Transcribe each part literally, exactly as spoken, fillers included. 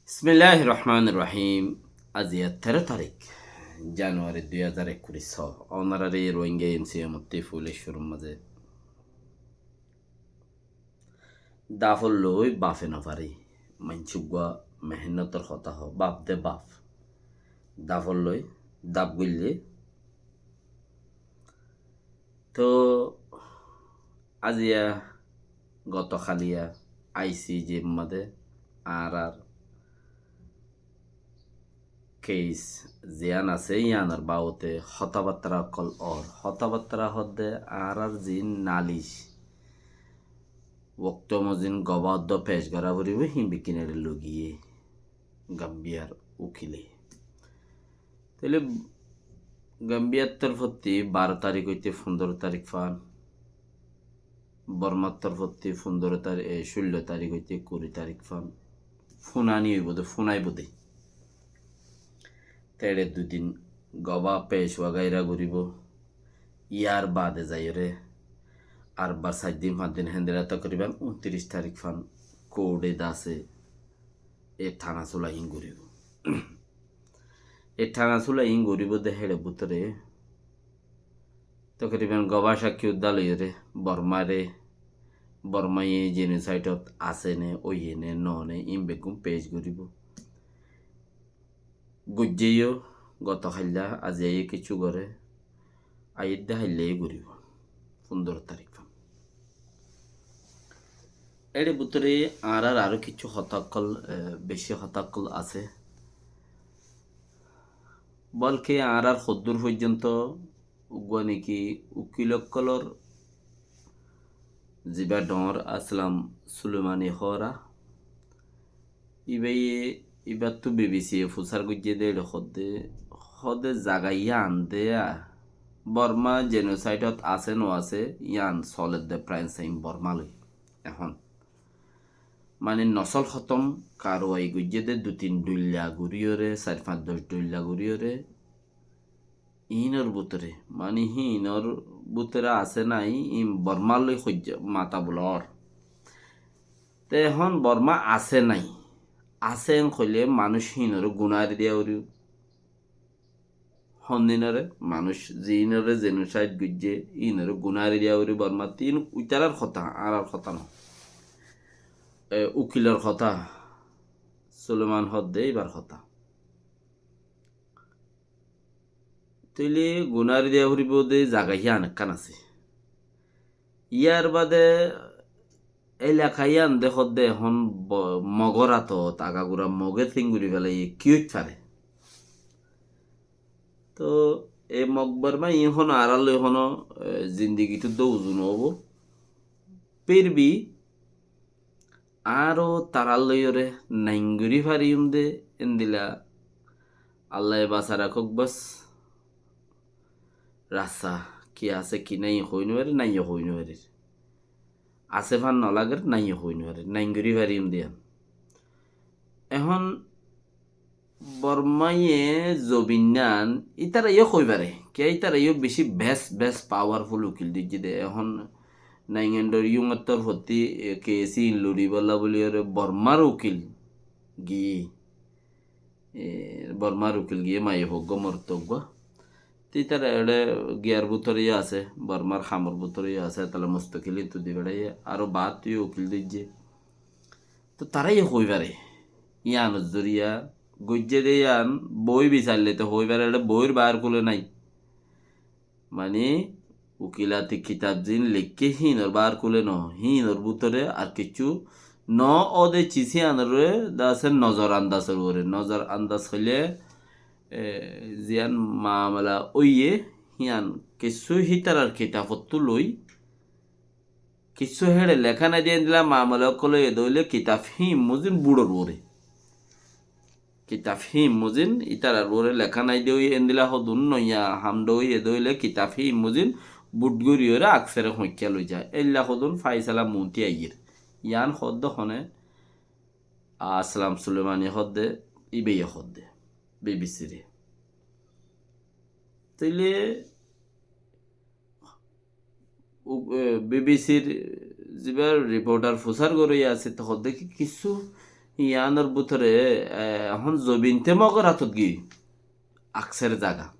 Bismilláhir rohmánir rohím. Aziya teró tarík, januwari dui házar ekkuri só. Ónorare Rohingya M C M ottú fúle cúrur mazé dafór loi bafe nofarí. Maincé uggúa mehénnotor hotá hoó, baf de baf. Dafór loi daf goillé. Toh aziya goto háliya I C J mazé añárar keis ziyán asé, yíanor babote hotábattára ókkol ór. Hotábattára hoódde añárar ziín nalic, wokto mozin gobá uddúa pec gorá foribó, híin bekkín eçé loi giyé Gambiyar ukile. Tóile Gambiyar torfótti baró tarík óite fundoró tarík fán, Bormar torfótti fundoró tarík, e, cúllo tarík óite kuri tarík fán fúnani óibo de, fúnaibó de. Te eçé dui din gobá pec wagaira goríbo. Yar bade zaiyóre ar bar sair din, fañs din héndilla tokoriban untiric tarík fán kourte dase e thana sula híin goríbo. E thana sula híin goríbo de héçe bútore tokoriban gobá cakki uddá loiyóre Bormare, Bormaye jenosaidot asé né, óiye né, noó né, híin beggún pec goríbo. Goijjé yó goto háilla, aziya yó kessú goré, aiyér de háilla yó goríbo, fundoró tarík fán. Éçe bútore añárar aró kessú hotá ókkol, e, beci hotá ókkol asé. Bólke añárar hoddúr foijjonto uggúa niki ukil ókkolor zibá dhoóñr Aslam Sulemani hoóra, íbaye, íbattu B B C ye fusár goijjé de éçe hoódde, hoódde zaga yían de, a, Borma jenosaidot asé no asé, yían soledde Prime Time Borma loi. Ehón mani nosól hótom karwai goijjé de dui tin dhoilla goríyoré, sair fañs doc dhoilla goríyoré, iínor bútore, mani híinor bútore asé nái, iín Bormar loi hoijja mata bulor. Te ehón Borma asé nái, asé en hoilé manúic híinoré gunári diya foribó. Hondinore, manúic ziínoré zenosaid goijjé, iínoré gunári diya foribó Bormat. Iín uitarar hotá, añárar hotá no. E, ukilor hotá, Suleman hoódde íbar hotá. Tóile gunári diya foribó de zaga hían ekkán asé. Yar bade elaka yían de hoódde ehón bo-, Mogor átot, agagura Moge singuri félaiye, ki óit fare? Toh e Mog Borma iín hono añárar loi hono, e, zindigitú dó uzu no óibo. Fir bhi añára tarár loiyóre naingori fariyum de, endilla Allaye basai rakók bas. Rasta ki asé ki nái hoi no farir, nái yó hoi no farir. Asé fán no lager, nái yó hoi no farir, naingori fariyum de yían. Ehón Bormaye zobinnán ítara yó hoi fare, kiyá ítara yó beci bes, bes powerful ukil de óijje de. Ehón Naingendor Yungor torfótti, e, keis iín loribólla buliyóre Bormar ukil giyé, e, Bormar ukil giyé maiya fua uggúa, morot uggúa. Te ítara eçé giyar bútore yó asé, Bormar hamor bútore yó asé, ettolla mustakil ítara di beçaiye, aró baáttu yó ukil de óijje. Toh tará yó hoi fare, yíanor zoriya goijjé de yían boói bisaille toh hoi fare, eçé boóir baár kule nái. Mani, ukilati kitab ziín leikké híinor baár kule no, híinor bútore ar kessú no óde cis híanoré de asé nozor andasor uore. Nozor andas hoilé, e, ziyán mamela óiye, hían kessú hítarar kitafottú loi, kissú héçe leká nái de endilla mamela ókkol óiye de óile kitaf híin mozin buçor uore. Kitaf híin mozin ítarar uore leká nái de óiye endilla hodún noiya ham de óiye de óile kitaf híin mozin buç goríyoré aksere hoikká loi za. Éilla hodún faisala muúnti aiyér. Yían hoódde hone Aslam Sulemani hoódde, íbaye hoódde, B B C re. Tóile u-, e, B B C r zibá riportar fusár goróiya asé, toh hoódde ki kissú Yiánor bútore, e, ehón zobinte Mogor átot giyói, akser zaga.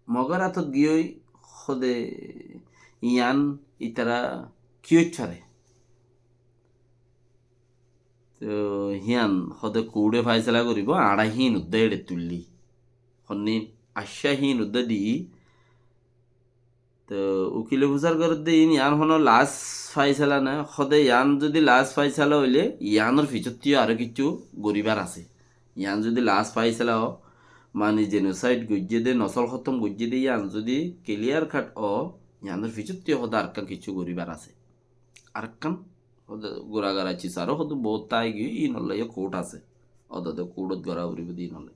Mogor átot giyói hóde yián ítara ki óit fare? Tóu híyan hóde kuúre fáisela goríbou, añára híin uddá eçe tuillí. Honnín aiccá híin uddá dií. Tóu ukile fusár gorédde iín yián honó las fáisela né, hóde yián zudi las fáisela óile yiánor fisóttíyo aró kiccú goríbar asé. Yián zudi las fáisela ó, mani jenosaid goijjé dé, nosól hótom goijjé dé, yián zudi kiliyar kat ó, yiánor fisóttíyo hóde arekkán kiccú goríbar asé. Arekkán hóde gura gara cis aró hóde bout tái giyói, iínolla yó kuút asé. Ódode kuúrot gorá foribóu dé iínolla.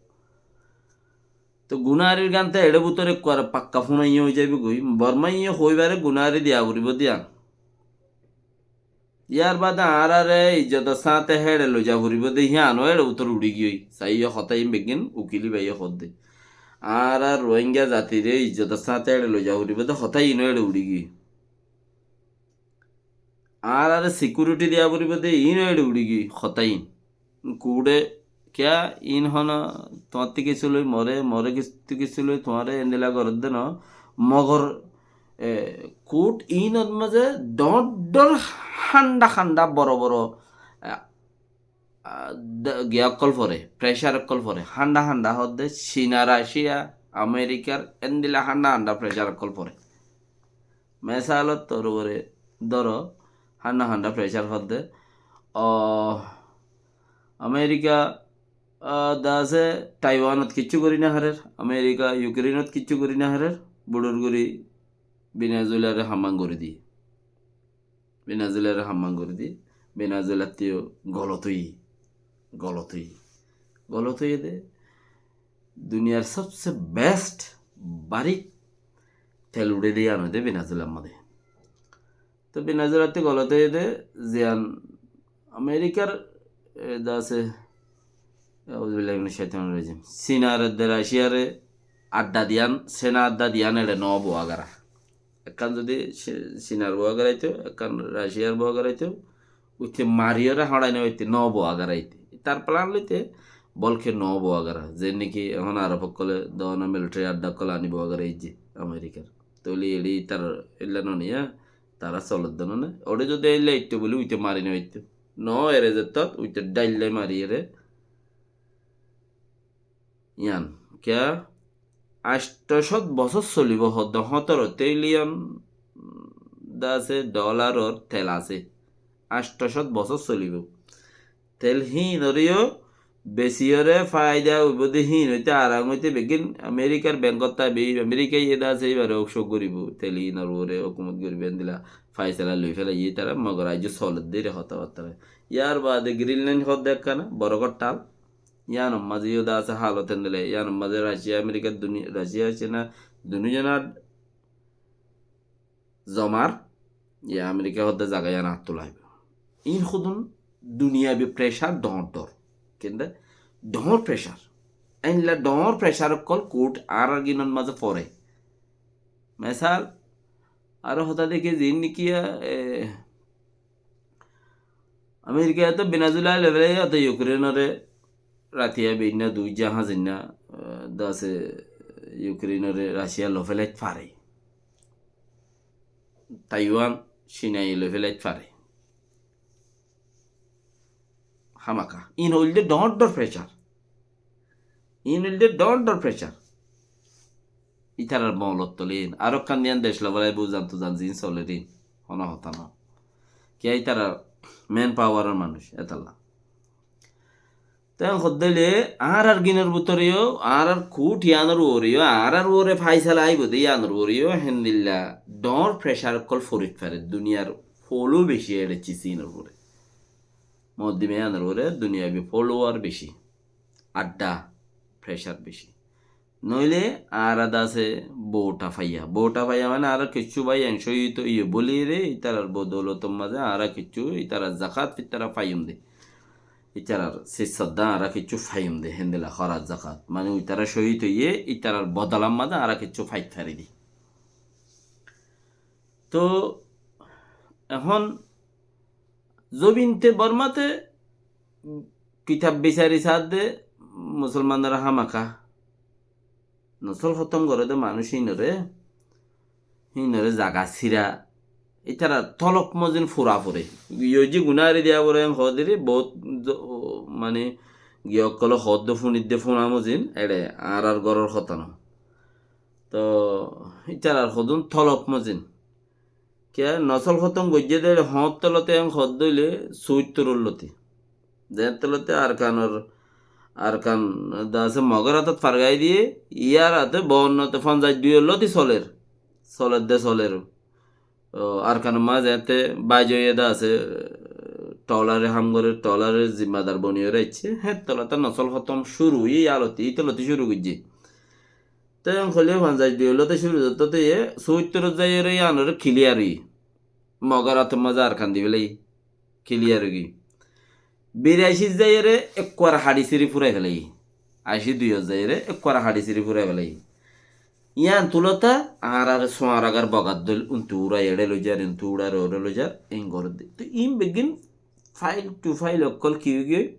Tóu gunárir gánte eçé bútore ekkuare pakka fúnaiyó ói zaibói goi. Bormáiye hoóibare gunári diya foribóu dé yián. Yárbaade añáráre ijjotor sáñte héçe loiza foribóu dé, híyano eçe bútore uçí giyói. Saiyó hotá iín beggín ukili báiye hoódde. Añára Ruáinga zatire ijjotor sáñte héçe loiza foribóu dé, hotá iíno eçe uçí giyói. Añáráre sikiuriti diya foribóu dé, iíno eçe uçí giyói, hotá iín. Kuúre kiyá iín honó tuáñttí kessú loi more, more kessú, kessú loi tuáñre endilla gorédde noó. Mogor, e, kuút iínot mazé dhoóñr dhoóñr hánda hánda boro boro, e, a, de-, giya ókkol fore, pressure ókkol fore. Hánda hánda hoódde Cina, Racia, Amerikar endilla hánda hánda pressure ókkol fore. Mesalot tor uore dóro, hánda hánda pressure hoódde. O, Amerika, a, de asé Taiwanot kiccú gorí nofarér, Amerika Yukrenot kiccú gorí nofarér, buçur gorí Venezuelare hamman gorí diyé. Venezuelare hamman gorí diyé. Venezuelattú yó golot óiye, golot óiye, golot óiye dé. Duniyar sobse best barík tel uçé dé yián óilde Venezuelar mazé. Tóu Venezuelattú golot óiye dé, ziyán Amerikar, e, de asé, auzubillahi minash shaitanir rajim. Sinar edde Raciyare adda diyan, Sena adda diyan eçe noóbo agara. Ekkán zudi Si-, Sinar bou agaraito, ekkán Raciyar bou agaraito, uite mariyóre hañçai nofaitté, noóbo agara ite. Tar plan loite, bolke noóbo agara. Ze niki ehón Arob ókkole doóna militari adda ókkol anibou agara ijje Amerikar. Tóile eçe itar illa noniya, tará solodde none. Oçé zudi illa itto buli uite mari nofaitto. Noó ere zettót uite dhaillai mariyóre. Yián kiyá? Añctho cót bosór solibóu hoódde, hóñtoro trillion de asé dholaror tel asé. Añctho cót bosór solibóu. Tel híinoré yó besiyóre faida óibou dé híin óite arang óite beggín Amerikar bengót táibo, Amerikaye de asé íbaré ókcok goríbou, tel híinor uore hókumot goríbou endilla faisala loi félaiye tará, mogor aijjó soledde ére hotábattáre. Yárbaade Greenland hoódde ekkán borogór thal, yiánor mazé yó de asé halot endilla, yiánor mazé Raciya, Amerika, duni-, Raciya, Cina, dunúzonor zomar, ya Amerika hoódde zaga yián añáttu laibóu. Iín hodún duniyabi pressure dhoóñr dhoóñr. Kende? Dhoóñr pressure. Endilla dhoóñr pressure ókkol kuút añárar gínor mazé fore. Mesal, aró hotá deki ziín niki, e, Amerikaye tóu Venezuela loi félaiye, tóu Yukrenore ratiya beinna dui jaház inna, e, de asé Yukrenore Raciya loi félait fare. Taiwan Cinaye loi félait fare. Hámaka. Iín óilde dhoóñr dhoóñr pressure. Iín óilde dhoóñr dhoóñr pressure. Ítarar moolot tole iín. Aró ekkán diyan dec loi félaibo, zantu zan ziín soler iín. Honó hotá noó. Kiyá ítarar man power or manúic, étalla. Te hoddé óile añárar gínor bútore yó, añárar kuút yiánor uore yó, añárar uore faisala aibóu dé yiánor uore yó, héndilla dhoóñr pressure ókkol forit fare. Duniyar follow beci eçe cis iínor uore. Moddime yiánor uore duniyabi follower beci. Adda, pressure beci. Noóile añára de asé bouta faiya. Bouta faiya mane añára kiccú bái en cóhid óiye bóli re, ítarar bodoulotor mazé añára kiccú, ítarar zakat fitara faiyum de. Ítarar sissodda añára kiccú faiyum de, héndilla horat zakat. Mane ítara cóhid óiye, ítarar bodolar mazé añára kiccú fai fari de. Tóu ehón zobinte Bormáte kitab bisari saádde musolmanore hámaka nosól hótom goré dé manúic híinore, híinore zaga sira, ítara tólok mozin fura fure. Yoji gunári diya fore en hoódiri boóut zo-, mani, giya ókkole hoódde fúnidde fúna mozin, eçe añárar góror hotá no. Toh ítarar hodún tólok mozin. Kiyá nosól hótom goijjé dé eçe hoóñr tolote en hoódde óile suúittoror loti. Zeéñr tolote Arkanor, Arkan de asé Mogor átot fargai diyé, yar áte boonnote fonzaic duiyór loti soler. Soler dé soler. Ó, Arkanor mazé zeéñtte báiz óiye de asé, tolare ham gorer, tolare zimmadar boniyóre aiccé, héñr tolote nosól hótom cúru óiye, yá loti, íte loti cúru goijjé. Te en hoilé fonzaic duiyór loti cúru óiye, suúittorot zaiyóre yíanore kiliyar óiye. Mogor átor mazé Arkan di félaiye. Kiliyar óigiyoi. Biraicit zaiyóre ekkuar haçi siri furai félaiye. Aicí duiyot zaiyóre ekkuar haçi siri furai félaiye. Yían tulóta añárare suañr agar bogar dóil, untú urai eçé loizar, untú urai eçé loizar, eén gorédde. Toi iín beggín fail tu fail ókkol ki óigiyoi?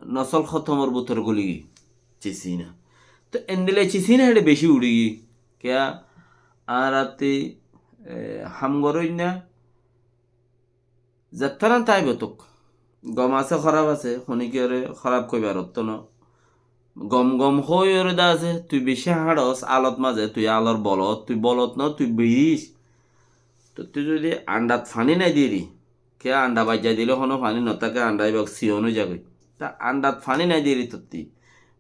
Nosól hótomor bútore gúligiyoi. Cisina. Toi endilla cisina héçe bicí uçígiyoi. Kiyá? Añára ttí, e, ham goróinna. Zettáran táibo tuk. Gom asé, hóraf asé, honikiyóre hóraf hoibar ottóno. Gom gom hoóiyoré de asé, tui bicí háñços, alot mazé, tui alor bolot, tui bolot no, tui biríc. Tottí zodi andhat faní nái diyéri, kiyá andha baijja dilé honó faní notáke, andha ibá siyón ói zagói. Te andhat faní nái diyéri tottí.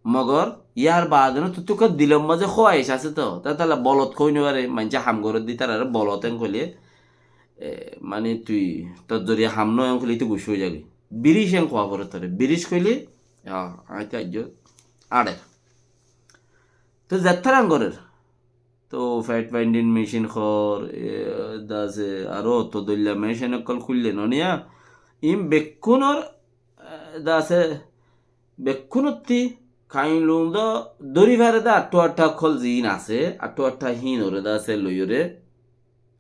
Mogor yar baade no tottí uggwá dilor mazé hówaic asé toó. Te tálla bolot hoói nofaré, maincé ham gorédde ítararé bolot en hoilé, e, mani tui tor zoriya ham no en hoilé íte guccá ói zagói. Biríc en hoó foré toré. Biríc hoilé, a, aññí te aijjó añçer. Te zettáran gorér. Toh fact finding machine hoór, e, de asé aró otó dóilla machine ókkol kúille no niya. Iín bekkúnor, e, de asé bekkúnottí kain lunda dóri fare de aththá aththá ókkol ziín asé, aththá aththá híinoré de asé loiyóre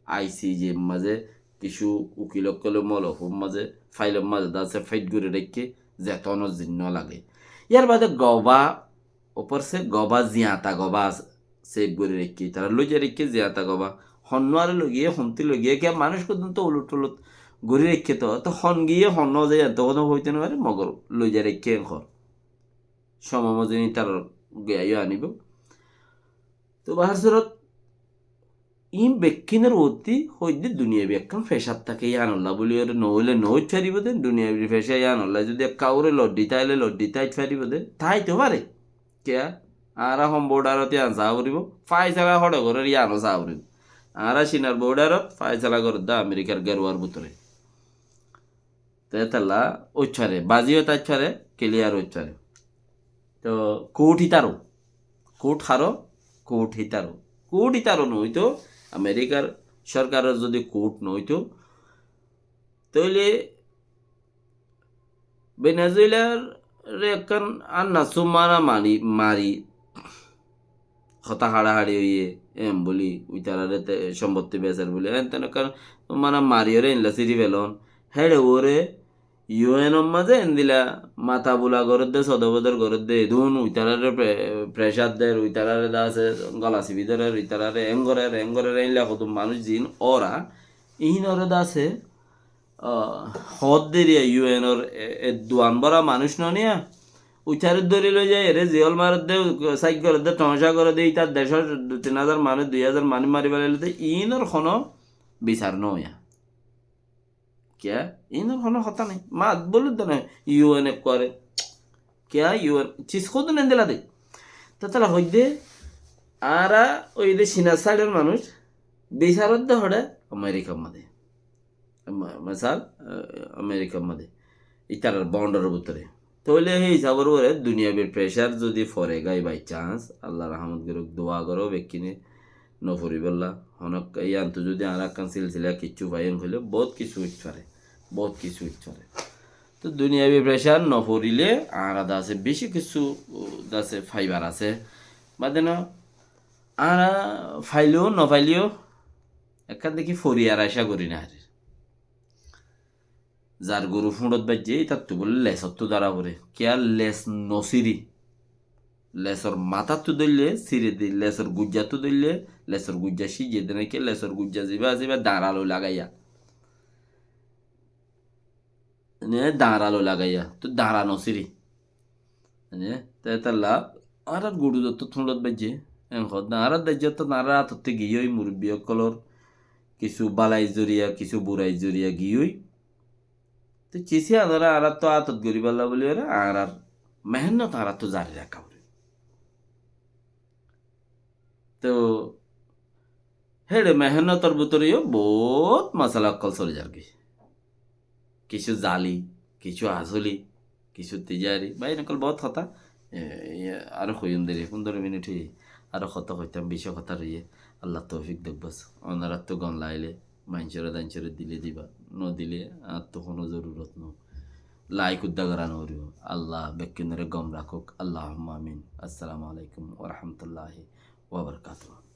I C J r mazé kissú ukil ókkole molofur mazé, failor mazé de asé faith gorí raikké, zetónor zin no lage. Yar baade goba, Upor se goba, ziyañta goba as-, sef gorí raikké, tará loizai raikké ziyañta goba. Hon nuare loigiyé, hontí loigiyé, kiyá manúic hoddún toó ulut-tulot gorí raikké toó, toó hon giyé, hon no zai, ento hono hoité no fare, mogor loizai raikké en hoór. Cómoi mozin ítarar giyá yó aníbo. Toó bahár surot, Iín bekkúnor uottí hoiddé duniyabi ekkán fecár táke, yíanolla bóli ore noóile noóit faribóu dé, duniyabi fecá yíanolla zodi ekká uore loddi táile loddi táit faribóu dé, táito fare. Kiyá? Añára hom bordarot yían saá foribóu, faisala hoçé gorér yíano saá foribóu. Añára Cinar bordarot faisala gorédde Amerikar geruar bútore. Te étalla óit fare, bazi yó táit fare, kiliyar óit fare. Toh kuth ítaró, kuth haró, kuth ítaró, kuth ítaró noóito, Amerikar sorkaror zodi kuth noóito, tóile Venezuelaré ekkán annasú mara mari, mari, hotá haçahaçi óiye, en bóli, uitararé te-, sombottí beser bóli, en ten ekkán mara mari ore enla siri felon. Héçe uore U N or mazé endila mata bula gorédde, sodobodor gorédde, edún uitararé pre-, pressure der, uitararé de asé gola sibi dorer, uitararé en gorer, en gorer, enla hodún manúic ziín ora, iínoré de asé, ah, hoódde eriya U N or e-, edduan bóra manúic no niya. Uitaré dóri loi zai, eré ziyól maredde, sáik goredde, toóñca goredde, ítar decór dui tin házar manúic, dui házar manúic mari felailóde, iínor honó bisar no óiya. Kiyá? Iínor honó hotá nái. Maat bóli de nái, U N ekkuare. Kiyá U N? Cis hodún endila de. Te tala hoidde, añára ói de Cinar sáidor manúic, bisarodde hoçé Amerikar mazé. Ma-, misal, eh, Amerikar mazé. Ítarar bondor bútore. Tóile hé hísabor uore duniyabir pressure zodi fore gái by chance, Allar rahamot goruk, dua goró bekkúne no foribolla. Honó yíantu zodi añára ekkán silsila kissú fai en hoile bout kissú óit fare. Bout kissú óit fare. Toh duniyabir pressure no forile añára de asé beci kissú, uh, de asé faibar asé. Bade no, añára faileyó no faileyó ekkán deki foriyar acá gorí no farir. Zar goru fúñçot baijjé, ítattú bóle lesottú dóra foré. Kiyá les nosíri. Lesor matáttu dóille, síri di, lesor guijjáttu dóille, lesor guijjá cíjje de né ki, lesor guijjá zibá asé ibá dañra loi lagaiya. Ene dañra loi lagaiya, to dañra nosíri. Ene, te étalla, añárar goru zottót fúñçot baijjé, en hoó de, añárar daijjá to añárar átottú giyói, murubbi ókkolor, kissú balai zoriya, kissú burai zoriya giyói. Te cíz yían ore añárattú átot goríballa bóli ore añárar mehénnot añárattú zari raká foribó. To héçe mehénnotor bútore yó boóut masala ókkol soli zargói. Kissú zali, kissú asóli, kissú tijari. Bái, en ókkol boóut hotá, e, e, aró hoiyúm deri, fundoro minit óiye, aró hotá hoitám, beci hotá roiyé. Allah toufik douk bas. Onorattú gom laile, maincóre daincore dile diba, no dile añáttu hono zorurot no. Laik udda gora no foribó. Allah bekkúnore gom rakók. Allahumma amin. Assalamu alaikum wa rahmatullahi wa barakatuhu.